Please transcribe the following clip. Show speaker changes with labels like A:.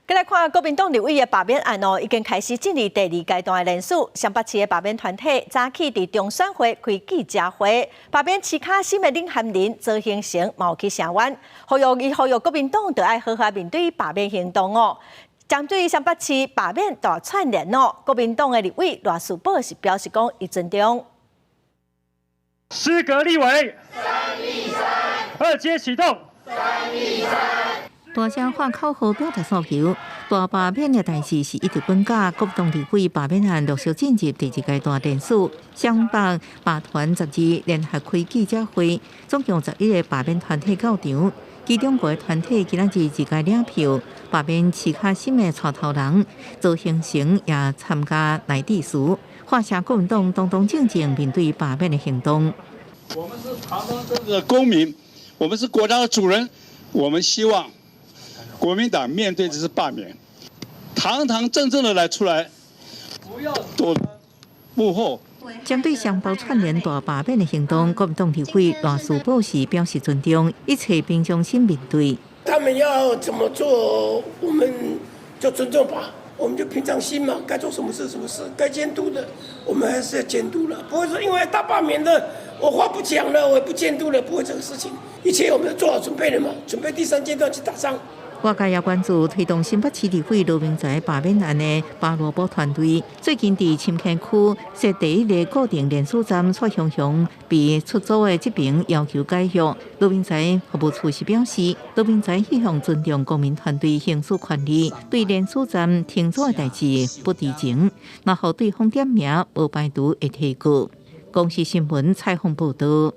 A: 閣來看國民黨立委的罷免案哦，已經開始進入第二階段的連署。雙北市的罷免團體早起佇中選會開記者會，罷免市跤心的領銜人鄒幸成嘛有去聲援，呼籲伊呼籲國民黨著愛好好面對罷免行動哦。針對雙北市罷免大串聯哦，國民黨的立委賴士葆是表示講伊尊重。
B: 失格立委，三一三，二階啟動，三一三。
C: 大聲喊口號表達訴求，大罷免的代誌是一直滾架，國民黨立委罷免案陸續進入第二階段連署，雙北罷團12聯合開記者會，總共11個罷免團體到場，其中五個團體今仔日自家領票，罷免市跤心的帶頭人鄒幸成也參加來致辭，喊聲國民黨堂堂正正面對罷免的行動。
D: 我們是堂堂正正的公民，我們是國家的主人，我們希望國民黨面對這次罷免，堂堂正正的來出來，不要躲幕後。
C: 針對雙北串聯大罷免的行動，國民黨立委賴士葆是表示尊重，一切平常心面對。
E: 他們要怎麼做，我們就尊重吧，我們就平常心嘛，該做什麼事什麼事，該監督的，我們還是要監督的，不會說因為大罷免的，我話不講了，我也不監督了，不會這個事情，一切我們都做好準備了嘛，準備第三階段去打仗。
C: 外界也關注推動新北市立委羅明才罷免案的拔蘿蔔團隊，最近佇深坑區設第一个固定聯署站，蔡雄雄被出租的這邊要求解約。羅明才服務處是表示，羅明才一向尊重公民團隊行使權利，對聯署站停租的代誌不知情，若予對方點名，無排除會提告。公視新聞採訪報導。